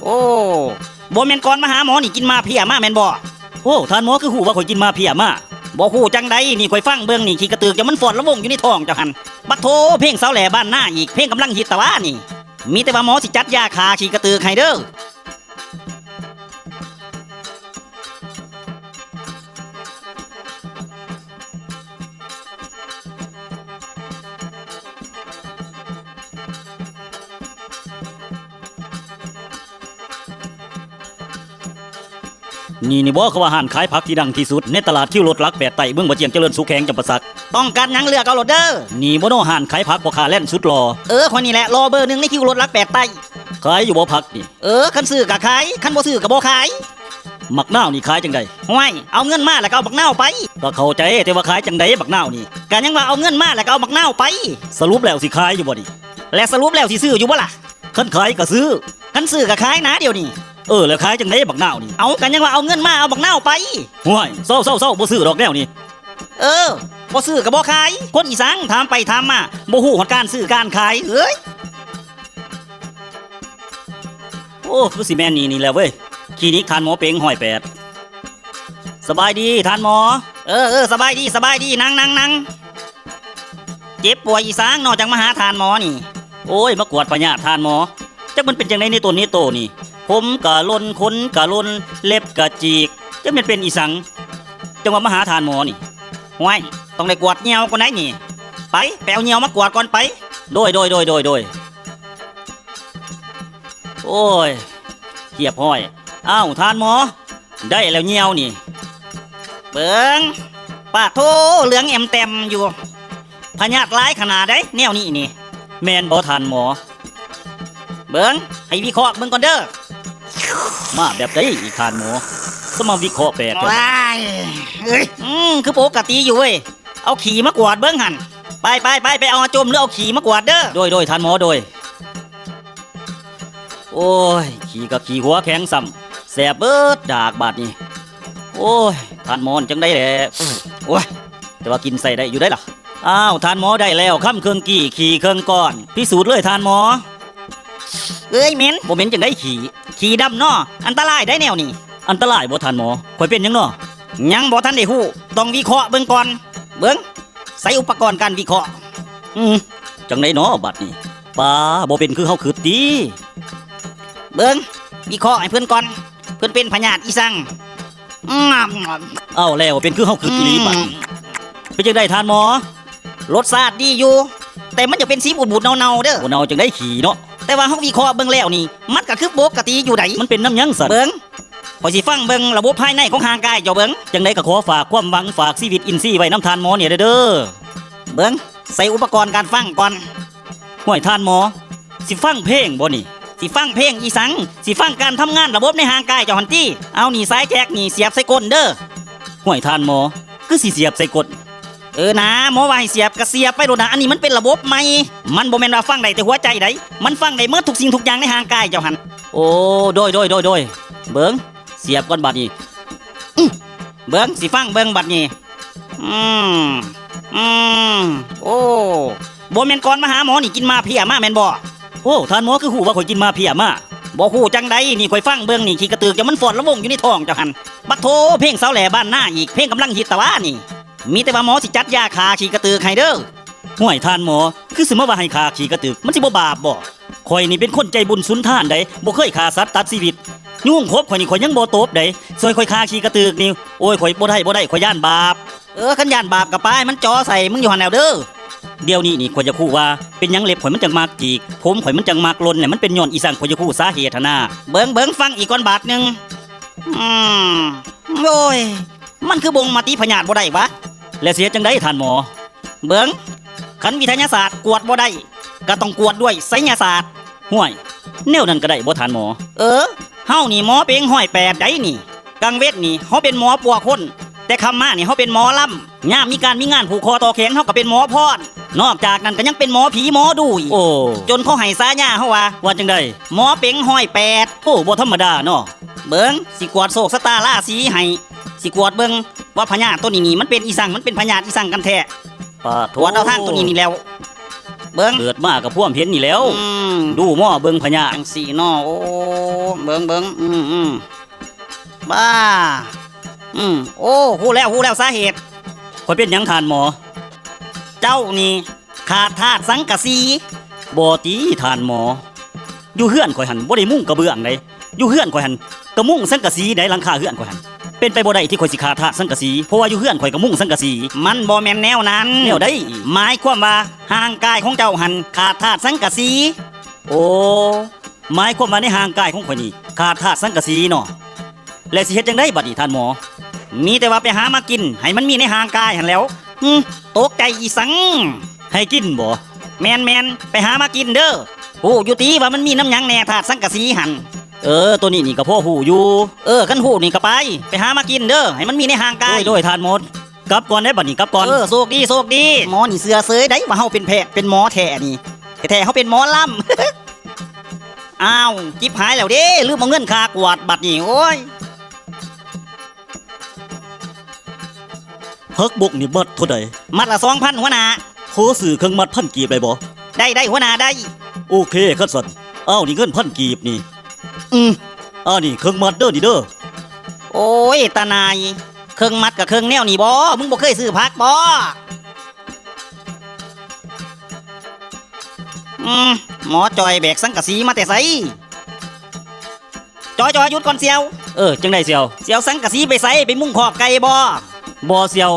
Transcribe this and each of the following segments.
ໂອ້ ບໍ່ແມ່ນກ່ອນມາຫາໝໍນີ້ກິນໝາເພຍມາແມ່ນບໍ່? ໂອ້ ທ່ານໝໍຄືຮູ້ວ່າຂ້ອຍກິນໝາເພຍມາ? ບໍ່ຮູ້ຈັ່ງໃດ ນີ້ຂ້ອຍຟັງເບິ່ງນີ້ ຂີ້ກະຕືກເຈົ້າມັນຟອນລະວົງຢູ່ໃນທ້ອງເຈົ້າຫັ້ນ. ປະໂທ້ ເພງສາວແຫຼບ້ານນາອີກ ເພງກຳລັງຮິດຕະຫວານີ້. ມີແຕ່ວ່າໝໍຊິຈັດຢາຂ້າຂີ້ກະຕືກໃຫ້ເດີ້. ນີ້ ນີ້ບໍ່ ເຂົາວ່າຮ້ານຂາຍຜັກທີ່ດັງທີ່ສຸດໃນຕະຫຼາດຄິວລົດຫຼັກແປດໃຕ້ ເມືອງບໍ່ຈຽງ ຈະເລີນສຸກ ແຂວງຈຳປາສັກ. ຕ້ອງການຫຍັງເລືອກເອົາໂລດເດີ້. ນີ້ບໍ່ນໍ ຮ້ານຂາຍຜັກພໍ່ຄ້າແລນສຸດຫຼໍ່. ເອີ ຂ້ອຍນີ້ແຫຼະ ຫຼໍ່ເບີໜຶ່ງໃນຄິວລົດຫຼັກແປດໃຕ້. ຂາຍຢູ່ບໍ່ຜັກນີ້? ເອີ ຄັນຊື້ກະຂາຍ ຄັນບໍ່ຊື້ກະບໍ່ຂາຍ. ໝາກນາວນີ້ຂາຍຈັ່ງໃດ? ຫ້ວຍ ເອົາເງິນມາແລ້ວກະເອົາບັກນາວໄປ. ກະເຂົ້າໃຈ ແຕ່ວ່າຂາຍຈັ່ງໃດບັກນາວນີ້? ກະຍັງວ່າເອົາເງິນມາແລ້ວກະເອົາບັກນາວໄປ. ສະຫຼຸບແລ້ວຊິຂາຍຢູ່ບໍ່ນີ້? ແລະສະຫຼຸບແລ້ວຊິຊື້ຢູ່ບໍ່ລະ? ຄັນຂາຍກະຊື້. ຄັນຊື້ກະຂາຍນາດຽວນີ້. ເອີ ແລ້ວຂາຍຈັ່ງໃດບັກນາວນີ້? ເອົາ ກະຍັງວ່າເອົາເງິນມາເອົາບັກນາວໄປ. ຫ້ວຍ ເຊົາໆໆ ບໍ່ຊື້ດອກແນວນີ້. ເອີ ບໍ່ຊື້ກະບໍ່ຂາຍ. ຄົນອີ່ສັງ ຖາມໄປຖາມມາ ບໍ່ຮູ້ຮອດການຊື້ການຂາຍເອີຍ. ໂອ້ ຄືຊິແມ່ນນີ້ນີ້ແຫຼະເວີຍ ຄລີນິກທ່ານໝໍເປັງຮ້ອຍແປດ. ສະບາຍດີທ່ານໝໍ. ເອີ ເອີ ສະບາຍດີ ສະບາຍດີ ນັ່ງ ນັ່ງ ນັ່ງ. ເຈັບປ່ວຍອີ່ສັງເນາະ ຈັ່ງມາຫາທ່ານໝໍນີ້? ໂອ້ຍ ມາກວດພະຍາດທ່ານໝໍ. ຈັກມັນເປັນຈັ່ງໃດໃນຕົນໃນໂຕນີ້ ຜົມກະຫຼົ່ນ ຂົນກະຫຼົ່ນ ເລັບກະຈີກ ຈັກແມ່ນເປັນອີ່ສັງ ຈັ່ງວ່າມາຫາທ່ານໝໍນີ້? ຫ້ວຍ ຕ້ອງໄດ້ກວດຍ່ຽວກ່ອນໃດ໋ນີ້. ໄປ ໄປເອົາຍ່ຽວມາກວດກ່ອນໄປ. ໂດຍ ໂດຍ ໂດຍ ໂດຍ ໂດຍ. ໂອ້ຍ ຮຽບຮ້ອຍ. ອ້າວ ທ່ານໝໍ ໄດ້ແລ້ວຍ່ຽວນີ້. ເບິ່ງ ປາໂທ້ ເຫຼືອງແອມແຕມຢູ່. ພະຍາດຫຼາຍຂະໜາດໃດ໋ແນວນີ້ນີ້. ແມ່ນບໍ່ທ່ານໝໍ? ເບິ່ງ ໃຫ້ວິເຄາະເບິ່ງກ່ອນເດີ້. ມາແບບໃດອີກທ່ານໝໍ? ສະມາວິເຄາະແປກແທ້. ວ້າຍ ເອີຍ ອືມ ຄືປົກກະຕິຢູ່ເວີຍ. ເອົາຂີ້ມາກວດເບິ່ງຫັ້ນ. ໄປ ໄປ ໄປ ໄປເອົາຈົມ ຫຼືເອົາຂີ້ມາກວດເດີ້. ໂດຍ ໂດຍ ທ່ານໝໍ ໂດຍ. ໂອ້ຍ ຂີ້ກະຂີ້ຫົວແຂງຊ້ຳ ແສບເບິດດາກບາດນີ້. ໂອ້ຍ ທ່ານໝໍຈັ່ງໃດແຫຼະ. ໂອ້ຍ ແຕ່ວ່າກິນໃສ່ໄດ້ຢູ່ໃດ໋ລະ. ອ້າວ ທ່ານໝໍ ໄດ້ແລ້ວ ຄຳເຄິ່ງກີ້ ຂີ້ເຄິ່ງກ້ອນ ພິສູດເລີຍທ່ານໝໍ. ເອີຍ ເໝັນ. ບໍ່ເໝັນຈັ່ງໃດ ຂີ້ ຂີ້ດຳເນາະ. ອັນຕະລາຍໃດ໋ແນວນີ້. ອັນຕະລາຍບໍ່ທ່ານໝໍ? ຂ້ອຍເປັນຫຍັງເນາະ? ຍັງບໍ່ທັນໄດ້ຮູ້ ຕ້ອງວິເຄາະເບິ່ງກ່ອນ. ເບິ່ງ ໃສ່ອຸປະກອນການວິເຄາະ. ອືມ ຈັ່ງໃດເນາະບາດນີ້? ປາ ບໍ່ເປັນຄືເຮົາຄິດຕິ. ເບິ່ງ ວິເຄາະໃຫ້ເພິ່ນກ່ອນ ເພິ່ນເປັນພະຍາດອີ່ສັງ. ອືມ ເອົາແລ້ວ ເປັນຄືເຮົາຄິດອີ່ຫຼີບາດນີ້. ເປັນຈັ່ງໃດທ່ານໝໍ? ລົດຊາດດີຢູ່ ແຕ່ມັນຈະເປັນສີບູດໆເນົ່າໆເດີ້. ບໍ່ເນົ່າຈັ່ງໃດ ຂີ້ເນາະ. ແຕ່ວ່າເຮົາວິເຄາະເບິ່ງແລ້ວນີ້ ມັນກະຄືປົກກະຕິຢູ່ໃດ໋. ມັນເປັນນຳຫຍັງຊັ້ນ? ເບິ່ງ ຂ້ອຍຊິຟັງເບິ່ງລະບົບພາຍໃນຂອງຮ່າງກາຍເຈົ້າເບິ່ງ. ຈັ່ງໃດກະຂໍຝາກຄວາມຫວັງ ຝາກຊີວິດອິນຊີໄວ້ນຳທ່ານໝໍນີ້ເດີ້. ເບິ່ງ ໃສ່ອຸປະກອນການຟັງກ່ອນ. ຫ້ວຍ ທ່ານໝໍ ຊິຟັງເພງບໍ່ນີ້? ຊິຟັງເພງອີ່ສັງ? ຊິຟັງການທຳງານລະບົບໃນຮ່າງກາຍເຈົ້າຫັ້ນຕິ. ເອົານີ້ ສາຍແຈັກນີ້ ສຽບໃສ່ກົ້ນເດີ້. ຫ້ວຍ ທ່ານໝໍ ຄືຊິສຽບໃສ່ກົ້ນ? ເອີນາ ໝໍວ່າໃຫ້ສຽບກະສຽບໄປໂລດນາ. ອັນນີ້ມັນເປັນລະບົບໃໝ່ ມັນບໍ່ແມ່ນວ່າຟັງໄດ້ແຕ່ຫົວໃຈໃດ໋ ມັນຟັງໄດ້ໝົດທຸກສິ່ງທຸກຢ່າງໃນຮ່າງກາຍເຈົ້າຫັ້ນ. ໂອ້ ໂດຍ ໂດຍ ໂດຍ ໂດຍ. ເບິ່ງ ສຽບກ່ອນບາດນີ້. ອື ເບິ່ງ ຊິຟັງເບິ່ງບາດນີ້. ອືມ ອືມ ໂອ້ ບໍ່ແມ່ນກ່ອນມາຫາໝໍນີ້ກິນໝາເພຍມາແມ່ນບໍ່? ໂອ້ ທ່ານໝໍຄືຮູ້ວ່າຂ້ອຍກິນໝາເພຍມາ? ບໍ່ຮູ້ຈັ່ງໃດ ນີ້ຂ້ອຍຟັງເບິ່ງນີ້ ຂີ້ກະຕືກເຈົ້າມັນຟອນລະວົງຢູ່ໃນທ້ອງເຈົ້າຫັ້ນ. ປະໂທ້ ເພງສາວແຫຼບ້ານນາອີກ ເພງກຳລັງຮິດຕະຫວານີ້. ມີແຕ່ວ່າໝໍຊິຈັດຢາຂ້າຂີ້ກະຕືກໃຫ້ເດີ້. ຫ້ວຍ ທ່ານໝໍ ຄືຊິມາວ່າໃຫ້ຂ້າຂີ້ກະຕືກ ມັນຊິບໍ່ບາບບໍ່? ຂ້ອຍນີ້ເປັນຄົນໃຈບຸນສຸນທານໃດ໋ ບໍ່ເຄີຍຂ້າສັດຕັດຊີວິດ. ຍຸງຂົບຂ້ອຍນີ້ຂ້ອຍຍັງບໍ່ຕົບໃດ໋ ຊ່ອຍຂ້ອຍຂ້າຂີ້ກະຕືກນີ້. ໂອ້ຍ ຂ້ອຍບໍ່ໄດ້ ບໍ່ໄດ້ ຂ້ອຍຢ້ານບາບ. ເອີ ຄັນຢ້ານບາບກະປາໃຫ້ມັນເຈາະໃສ່ມຶງຢູ່ຫັ້ນແລ້ວເດີ້. ດຽວນີ້ນີ້ຂ້ອຍຢາກຮູ້ວ່າເປັນຫຍັງເລັບຂ້ອຍມັນຈັ່ງມັກຈີກ ຜົມຂ້ອຍມັນຈັ່ງມັກຫຼົ່ນ ແລະມັນເປັນຍ້ອນອີ່ສັງ ຂ້ອຍຢາກຮູ້ສາເຫດຫັ້ນນາ. ເບິ່ງ ເບິ່ງ ຟັງອີກກ່ອນບາດໜຶ່ງ. ອືມ ໂອ້ຍ ມັນຄືບົ່ງມະຕິພະຍາດບໍ່ໄດ້ຫວາ? ແລະຊິເຮັດຈັ່ງໃດທ່ານໝໍ? ເບິ່ງ ຄັນວິທະຍາສາດກວດບໍ່ໄດ້ ກະຕ້ອງກວດດ້ວຍໄສຍະສາດ. ຫ້ວຍ ແນວນັ້ນກະໄດ້ບໍ່ທ່ານໝໍ? ເອີ ເຮົານີ້ໝໍເປັງຮ້ອຍແປດໃດ໋ນີ້. ກາງເວັນນີ້ເຮົາເປັນໝໍປົວຄົນ ແຕ່ຄ່ຳມານີ້ເຮົາເປັນໝໍລຳ. ຍາມມີການມີງານຜູກຄໍຕໍ່ແຂນ ເຮົາກະເປັນໝໍພອນ. ນອກຈາກນັ້ນກະຍັງເປັນໝໍຜີໝໍດູອີກ. ໂອ້ ຈົນເຂົາໃຫ້ສາຍາເຮົາວ່າ ວ່າຈັ່ງໃດ? ໝໍເປັງຮ້ອຍແປດ. ໂອ້ ບໍ່ທຳມະດາເນາະ. ເບິ່ງ ຊິກວດໂຊກຊະຕາລາສີໃຫ້. ຊິກວດເບິ່ງວ່າພະຍາດໂຕນີ້ນີ້ ມັນເປັນອີ່ສັງ ມັນເປັນພະຍາດອີ່ສັງກັນແທ້. ປາໂທ ກວດເອົາທາງໂຕນີ້ນີ້ແລ້ວ. ເບິ່ງ ເກີດມາກໍພວມເຫັນນີ້ແຫຼ້ວ. ອືມ ດູໝໍເບິ່ງພະຍາດ ຈັ່ງຊີ້ເນາະ. ໂອ້ ເບິ່ງ ເບິ່ງ ອືມ ອືມ ບ້າ ອືມ ໂອ້ ຮູ້ແລ້ວ ຮູ້ແລ້ວສາເຫດ. ຂ້ອຍເປັນຫຍັງທ່ານໝໍ? ເຈົ້ານີ້ຂາດທາດສັງກະສີ. ບໍ່ຕິທ່ານໝໍ, ຢູ່ເຮືອນຂ້ອຍຫັ້ນບໍ່ໄດ້ມຸງກະເບື້ອງໃດ. ຢູ່ເຮືອນຂ້ອຍຫັ້ນກະມຸງສັງກະສີໃດ, ຫຼັງຄາເຮືອນຂ້ອຍຫັ້ນ. ເປັນໄປບໍ່ໄດ້ທີ່ຂ້ອຍຊິຂາດທາດສັງກະສີ, ເພາະວ່າຢູ່ເຮືອນຂ້ອຍກະມຸງສັງກະສີ. ມັນບໍ່ແມ່ນແນວນັ້ນ. ແນວໃດ? ໝາຍຄວາມວ່າຮ່າງກາຍຂອງເຈົ້າຫັ້ນຂາດທາດສັງກະສີ. ໂອ້ ໝາຍຄວາມວ່າໃນຮ່າງກາຍຂອງຂ້ອຍນີ້ຂາດທາດສັງກະສີເນາະ. ແລ້ວຊິເຮັດຈັ່ງໃດບັດນີ້ທ່ານໝໍ? ມີແຕ່ວ່າໄປຫາມາກິນໃຫ້ມັນມີໃນຮ່າງກາຍຫັ້ນແຫຼ້ວ. ຫຶ ຕົກໃຈອີ່ສັງ? ໃຫ້ກິນບໍ? ແມ່ນໆ ໄປຫາມາກິນເດີ້. ຮູ້ຢູ່ຕິວ່າມັນມີນຳຫຍັງແດ່ທາດສັງກະສີຫັ້ນ? ເອີ ໂຕນີ້ນີ້ກໍພໍຮູ້ຢູ່. ເອີ ຄັນຮູ້ນີ້ກໍໄປ ໄປຫາມາກິນເດີ້ ໃຫ້ມັນມີໃນຮ່າງກາຍ. ໂດຍ ໂດຍ ທ່ານໝໍ. ກັບກ່ອນເດ້ບັດນີ້ ກັບກ່ອນ. ເອີ ໂຊກດີ ໂຊກດີ. ໝໍນີ້ເຊື່ອເຊີຍໃດວ່າເຮົາເປັນແພດເປັນໝໍແທ້ນີ້. ແທ້ໆເຮົາເປັນໝໍລຳ. ອ້າວ ຈິບຫາຍແລ້ວເດ້ ລືມເອົາເງິນຄ່າກວດບັດນີ້ ໂອ້ຍ. ຜັກບົກນີ້ມັດເທົ່າໃດ? ມັດລະສອງພັນ ຫົວໜ້າ. ຂໍຊື້ເຄິ່ງມັດພັນກີບໄດ້ບໍ່? ໄດ້ ໄດ້ ຫົວໜ້າ ໄດ້. ໂອເຄ ຄັນຊັ້ນ ອ້າວ ນີ້ເງິນພັນກີບນີ້. ອື ອັນນີ້ເຄິ່ງມັດເດີ້ນີ້ເດີ້. ໂອ້ຍ ຕາໜ່າຍ ເຄິ່ງມັດກະເຄິ່ງແນວນີ້ບໍ? ມຶງບໍ່ເຄີຍຊື້ຜັກບໍ? ອືມ ໝໍຈ່ອຍແບກສັງກະສີມາແຕ່ໃສ? ຈ່ອຍ ຈ່ອຍ ຢຸດກ່ອນສ່ຽວ. ເອີ ຈັ່ງໃດສ່ຽວ? ຊິເອົາສັງກະສີໄປໃສ? ໄປມຸງຄອກໄກ່ບໍ? ບໍ່ສ່ຽວ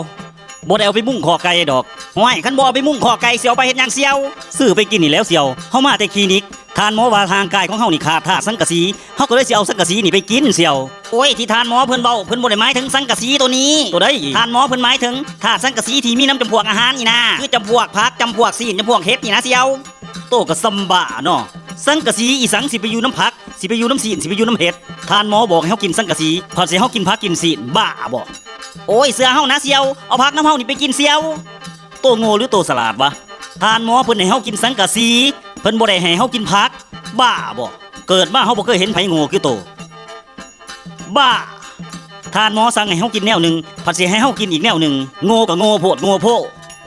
ບໍ່ໄດ້ເອົາໄປມຸງຄອກໄກ່ດອກ. ຫ້ວຍ ຄັນບໍ່ເອົາໄປມຸງຄອກໄກ່ ຊິເອົາໄປເຮັດຫຍັງສ່ຽວ? ຊື້ໄປກິນນີ້ແຫຼ້ວສ່ຽວ. ເຮົາມາແຕ່ຄລີນິກ ທ່ານໝໍວ່າຮ່າງກາຍຂອງເຮົານີ້ຂາດທາດສັງກະສີ, ເຮົາກໍເລີຍຊິເອົາສັງກະສີນີ້ໄປກິນສ່ຽວ. ໂອ້ຍ ທີ່ທ່ານໝໍເພິ່ນເວົ້າ ເພິ່ນບໍ່ໄດ້ໝາຍເຖິງສັງກະສີໂຕນີ້. ໂຕໃດ? ທ່ານໝໍເພິ່ນໝາຍເຖິງທາດສັງກະສີທີ່ມີນຳຈຳພວກອາຫານນີ້ນາ ຄືຈຳພວກຜັກ ຈຳພວກຊີ້ນ ຈຳພວກເຫັດນີ້ນາສ່ຽວ. ໂຕກໍສ່ຳບ້າເນາະ, ສັງກະສີອີ່ສັງຊິໄປຢູ່ນຳຜັກ ຊິໄປຢູ່ນຳຊີ້ນ ຊິໄປຢູ່ນຳເຫັດ. ທ່ານໝໍບອກໃຫ້ເຮົາກິນສັງກະສີ ພັດຊິໃຫ້ເຮົາກິນຜັກກິນຊີ້ນ ບ້າບໍ? ໂອ້ຍ ເຊື່ອເຮົານະສ່ຽວ, ເອົາຜັກນຳເຮົານີ້ໄປກິນສ່ຽວ. ໂຕໂງ່ຫຼືໂຕສະຫຼາດວະ? ທ່ານໝໍເພິ່ນໃຫ້ເຮົາກິນສັງກະສີ ເພິ່ນບໍ່ໄດ້ໃຫ້ເຮົາກິນຜັກ ບ້າບໍ? ເກີດມາເຮົາບໍ່ເຄີຍເຫັນໃຜໂງ່ຄືໂຕ. ບ້າ! ທ່ານໝໍສັ່ງໃຫ້ເຮົາກິນແນວໜຶ່ງ ພັດຊິໃຫ້ເຮົາກິນອີກແນວໜຶ່ງ. ໂງ່ກໍໂງ່ໂພດໂງ່ໂພ.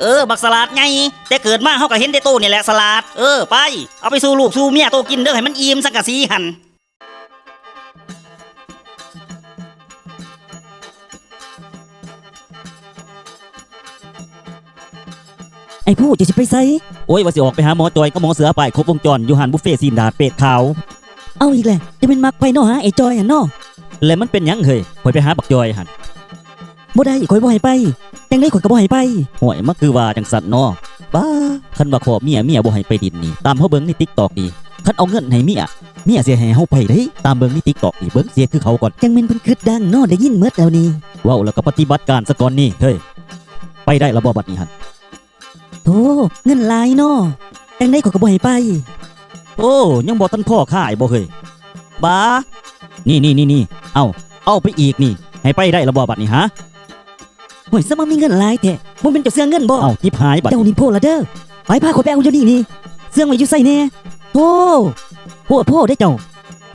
ເອີ ບັກສະຫຼາດໃຫຍ່, ແຕ່ເກີດມາເຮົາກໍເຫັນແຕ່ໂຕນີ້ແຫຼະສະຫຼາດ. ເອີ ໄປ ເອົາໄປສູ່ລູກສູ່ເມຍໂຕກິນເດີ້ ໃຫ້ມັນອີ່ມສັງກະສີຫັ້ນ. ໄອ້ພູ ເຈົ້າຊິໄປໃສ? ໂອ້ຍ ວ່າຊິອອກໄປຫາໝໍຈ່ອຍກັບໝໍເສືອ ປ້າຍຄົບວົງຈອນ ຢູ່ຮ້ານບຸບເຟຊີ້ນດາດເປດຂາວ. ເອົາອີກແລ້ວ, ຈະແມ່ນມັກໄປເນາະຫາໄອ້ຈ່ອຍຫັ້ນເນາະ. ແລ້ວມັນເປັນຫຍັງເຮີ້ຍ? ຂ້ອຍໄປຫາບັກຈ່ອຍຫັ້ນ. ບໍ່ໄດ້, ຂ້ອຍບໍ່ໃຫ້ໄປ. ຈັ່ງໃດຂ້ອຍກໍບໍ່ໃຫ້ໄປ. ໂອ້ຍ, ມັນຄືວ່າຈັ່ງຊັ້ນເນາະ. ປ້າ, ຄັນວ່າຄອບເມຍ, ເມຍບໍ່ໃຫ້ໄປດິນນີ້, ຕາມເຮົາເບິ່ງໃນຕິກຕອກນີ້, ຄັນເອົາເງິນໃຫ້ເມຍ, ເມຍຊິໃຫ້ເຮົາໄປເດ້. ຕາມເບິ່ງໃນຕິກຕອກນີ້, ເບິ່ງ, ເສຍຄືເຂົາກ່ອນ. ຈັ່ງແມ່ນເພິ່ນຄຶດດັງເນາະ, ໄດ້ຍິນໝົດແລ້ວນີ້. ເວົ້າແລ້ວກໍປະຕິບັດການສາກ່ອນນີ້ເຮີ້ຍ. ໄປໄດ້ລະບໍ່ບັດນີ້ຫັ້ນ? ໂທ້, ເງິນຫຼາຍເນາະ, ຈັ່ງໃດຂ້ອຍກໍບໍ່ໃຫ້ໄປ. ໂອ້, ຍັງບໍ່ທັນພໍຂາຍບໍ່ເຮີ້ຍ? ບາ, ນີ້ໆໆໆ, ເອົາ, ເອົາໄປອີກນີ້, ໃຫ້ໄປໄດ້ລະບໍ່ບັດນີ້ຫາ? ໂອ້ຍ, ສະມາມີເງິນຫຼາຍແທ້, ບໍ່ແມ່ນເຈົ້າເຊື່ອງເງິນບໍ່? ເອົ້າ, ຫຍິບຫາຍບັດ. ເຈົ້ານີ້ໂພດລະເດີ້, ໄປ, ພາຂ້ອຍໄປເອົາດຽວນີ້ນີ້, ເຊື່ອງໄວ້ຢູ່ໃສແດ່? ໂອ້, ໂພດໂພດເດ້ເຈົ້າ,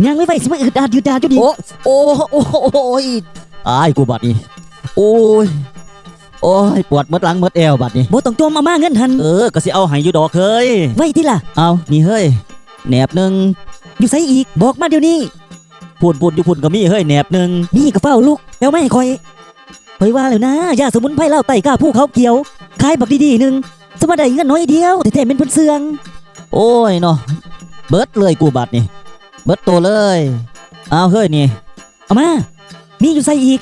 ຍ່າງໄວໆ, ຊິມາອືດອາດຍືດຍາດຢູ່ນີ້. ໂອ້, ໂອ້, ໂອ້ຍ, ຕາຍກູບັດນີ້, ໂອ້ຍ. ໂອ້ຍ, ປວດໝົດຫຼັງໝົດແອວບັດນີ້. ບໍ່ຕ້ອງຈົ່ມ, ເອົາມາເງິນຫັ້ນ. ເອີ, ກໍຊິເອົາໃຫ້ຢູ່ດອກເຮີ້ຍ. ໄວຕິລະ. ເອົາ, ນີ້ເຮີ້ຍ, ແໜບໜຶ່ງ. ຢູ່ໃສອີກ? ບອກມາດຽວນີ້. ພຸ້ນໆ, ຢູ່ພຸ້ນກໍມີເຮີ້ຍ, ແໜບໜຶ່ງ. ນີ້ກໍຟ້າວລຸກ, ໄປເອົາມາໃຫ້ຂ້ອຍ. ຂ້ອຍວ່າແລ້ວນາ, ຢາສະໝຸນໄພລາວໃຕ້ ກາພູຂາວກ່ຽວ, ຂາຍບັກດີໆໜຶ່ງ, ສະມາໄດ້ເງິນໜ້ອຍດຽວ, ແທ້ໆແມ່ນເພິ່ນເຊື່ອງ. ໂອ້ຍເນາະ, ເບິດເລີຍກູບັດນີ້, ເບິດໂຕເລີຍ. ເອົາເຮີ້ຍນີ້. ເອົາມາ, ມີຢູ່ໃສອີກ?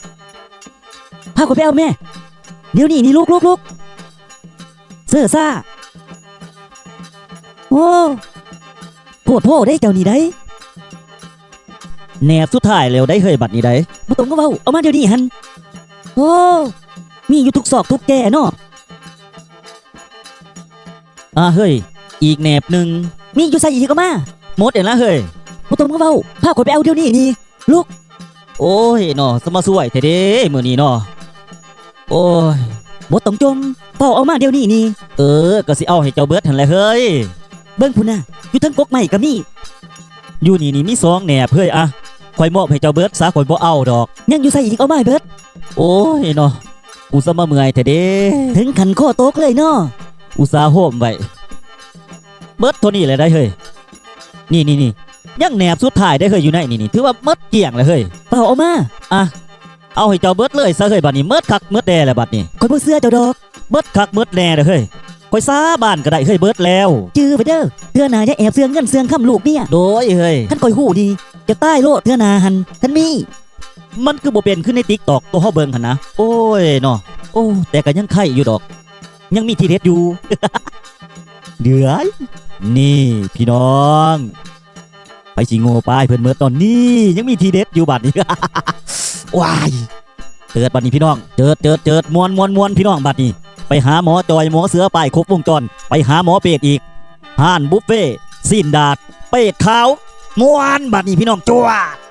ພາຂ້ອຍໄປເອົາແມ່. ດຽວນີ້ນີ້, ລຸກ, ລຸກ, ລຸກ. ເຊີຊ້າ. ໂອ້, ໂພດໂພເດ້ເຈົ້ານີ້ໃດ. ແໜບສຸດທ້າຍແລ້ວໃດເຮີ້ຍ, ບັດນີ້ໃດ. ບໍ່ຕ້ອງມາເວົ້າ, ເອົາມາດຽວນີ້ຫັ້ນ. ໂອ້, ມີຢູ່ທຸກຊອກທຸກແຈເນາະ. ອາເຮີ້ຍ, ອີກແໜບໜຶ່ງ. ມີຢູ່ໃສອີກ? ເອົາມາ. ໝົດແລ້ວນະເຮີ້ຍ. ບໍ່ຕ້ອງມາເວົ້າ, ພາຂ້ອຍໄປເອົາດຽວນີ້ນີ້, ລຸກ. ໂອ້ຍເນາະ, ສະມາຊ່ວຍແທ້ເດ້ມື້ນີ້ເນາະ. ໂອ້ຍ, ບໍ່ຕ້ອງຈົ່ມ, ຟ້າວເອົາມາດຽວນີ້ນີ້. ເອີ, ກໍຊິເອົາໃຫ້ເຈົ້າເບິດຫັ້ນແຫຼະເຮີ້ຍ. ເບິ່ງພຸ້ນນະ, ຢູ່ເທິງກົກໄມ້ກໍມີ. ຢູ່ນີ້ນີ້ມີສອງແໜບເຮີ້ຍ, ອະ, ຂ້ອຍມອບໃຫ້ເຈົ້າເບິດຊະ, ຂ້ອຍບໍ່ເອົາດອກ. ຍັງຢູ່ໃສອີກ? ເອົາມາໃຫ້ເບິດ. ໂອ້ຍເນາະ, ກູສະມາເມື່ອຍແທ້ເດ້. ເຖິງຂັ້ນຄໍຕົກເລີຍເນາະ. ອຸດສ່າໂຮມໄວ້. ເບິດເທົ່ານີ້ແຫຼະໄດ໋ເຮີ້ຍ. ນີ້ໆໆ ຍັງແໜບສຸດທ້າຍໄດ໋ເຮີ້ຍ ຢູ່ໃນນີ້ນີ້ ຖືວ່າໝົດກ້ຽງແລ້ວເຮີ້ຍ. ເປົ່າເອົາມາ. ອ່ະ ເອົາໃຫ້ເຈົ້າເບິດເລີຍຊະເຮີ້ຍ ບາດນີ້ໝົດຄັກໝົດແນ່ແລ້ວບາດນີ້. ຂ້ອຍບໍ່ເຊື່ອເຈົ້າດອກ. ໝົດຄັກໝົດແນ່ເດີ້ເຮີ້ຍ ຂ້ອຍສາບານກໍໄດ້ເຮີ້ຍ ເບິດແລ້ວ. ຈື່ໄວ້ເດີ້ ເທື່ອໜ້າຢ່າແອບເຊື່ອເງິນເຊື່ອຄຳລູກເມຍ. ໂດຍເຮີ້ຍ ຄັນຂ້ອຍຮູ້ນີ້ ຈະຕາຍໂລດເທື່ອໜ້າຫັ້ນ ຄັນມີ. ມັນຄືບໍ່ເປັນຄືໃນຕິກຕອກ ໂຕເຮົາເບິ່ງຫັ້ນນະ. ໂອ້ຍເນາະ ໂອ້ ແຕ່ກໍຍັງໄຄຢູ່ດອກ ຍັງມີທີເດັດຢູ່. ເດືອຍ ນີ້ພີ່ນ້ອງ ໃຜຊິໂງ່ປາຍເພິ່ນເໝິດຕອນນີ້ ຍັງມີທີເດັດຢູ່ບາດນີ້. ວ້າຍ ເຈີດບາດນີ້ພີ່ນ້ອງ ເຈີດ ເຈີດ ເຈີດ ມ່ວນ ມ່ວນ ມ່ວນ ພີ່ນ້ອງ ບາດນີ້ ໄປຫາໝໍຈ່ອຍ ໝໍເສືອປາຍຄົບວົງຈອນ ໄປຫາໝໍເປດອີກ ຮ້ານບຸບເຟ ຊີ້ນດາດ ເປດຂາວ ມ່ວນ ບາດນີ້ພີ່ນ້ອງ ຈວດ.